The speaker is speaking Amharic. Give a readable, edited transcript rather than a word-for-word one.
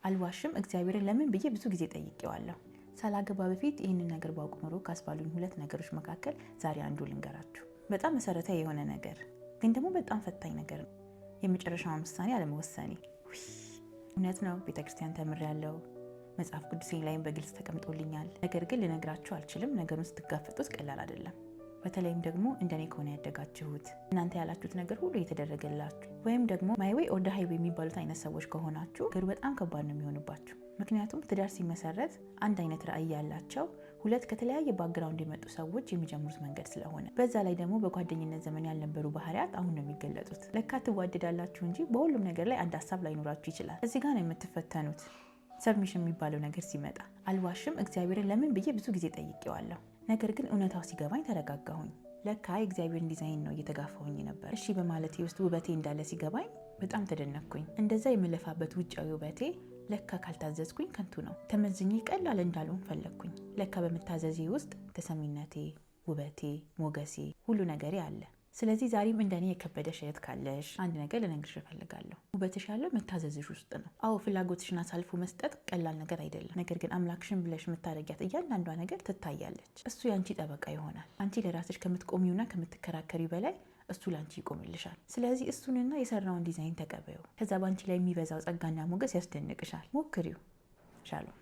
አልዋሽም፣ እግዚአብሔርን ለምን ብዬ ብዙ ጊዜ ጠይቄዋለሁ። ሳላገባ በፊት ይህንን ነገር ባውቅ ኖሮ ካስባሉኝ ሁለት ነገሮች መካከል ዛሬ አንዱ ልንገራችሁ። በጣም መሰረታዊ የሆነ ነገር ግን ደግሞ በጣም ፈታኝ ነገር ነው። የመጨረሻውን ውሳኔ አለመወሰኔ። እውነት ነው፣ ቤተክርስቲያን ተምሬያለሁ፣ መጽሐፍ ቅዱሴ ላይም በግልጽ ተቀምጦልኛል። ነገር ግን ልነግራችሁ አልችልም። ነገሩን ስትጋፈጡት ቀላል አይደለም። በተለይም ደግሞ እንደኔ ከሆነ ያደጋችሁት፣ እናንተ ያላችሁት ነገር ሁሉ እየተደረገላችሁ ወይም ደግሞ my way or the highway የሚባሉት አይነት ሰዎች ከሆናችሁ ነገሩ በጣም ከባድ ነው የሚሆንባችሁ። ምክንያቱም ትዳር ሲመሰረት አንድ አይነት ራዕይ ያላቸው ሁለት ከተለያየ background የመጡ ሰዎች የሚጀምሩት መንገድ ስለሆነ፣ በዛ ላይ ደግሞ በጓደኝነት ዘመን ያልነበሩ ባህሪያት አሁን ነው የሚገለጡት። ለካ ትዋደዳላችሁ እንጂ በሁሉም ነገር ላይ አንድ ሀሳብ ላይኖራችሁ ይችላል። እዚህ ጋር ነው የምትፈተኑት። Submission የሚባለው ነገር ሲመጣ፣ አልዋሽም፣ እግዚአብሔርን ለምን ብዬ ብዙ ጊዜ ጠይቄዋለሁ። ነገር ግን እውነታው ሲገባኝ ተረጋጋሁኝ። ለካ የእግዚአብሔርን ዲዛይን ነው እየተጋፋሁኝ ነበር። እሺ በማለቴ ውስጥ ውበቴ እንዳለ ሲገባኝ በጣም ተደነቅኩኝ። እንደዛ የምለፋበት ውጫዊ ውበቴ ለካ ካልታዘዝኩኝ ከንቱ ነው። ተመዝኜ ቀላል እንዳልሆን ፈለግኩኝ። ለካ በመታዘዜ ውስጥ ተሰሚነቴ፣ ውበቴ፣ ሞገሴ፣ ሁሉ ነገሬ አለ። ስለዚህ ዛሬም እንደኔ የከበደሽ እህት ካለሽ አንድ ነገር ልነግርሽ እፈልጋለሁ። ውበትሽ ያለው መታዘዝሽ ውስጥ ነው። አዎ፣ ፍላጎትሽን አሳልፎ መስጠት ቀላል ነገር አይደለም። ነገር ግን አምላክሽን ብለሽ የምታደርጊያት እያንዳንዷ ነገር ትታያለች። እሱ የአንቺ ጠበቃ ይሆናል። አንቺ ለራስሽ ከምትቆሚውና ከምትከራከሪው በላይ እሱ ለአንቺ ይቆምልሻል። ስለዚህ እሱንና የሰራውን ዲዛይን ተቀበዩ። ከዛ በአንቺ ላይ የሚበዛው ጸጋና ሞገስ ያስደንቅሻል። ሞክሪው። ሻሎም።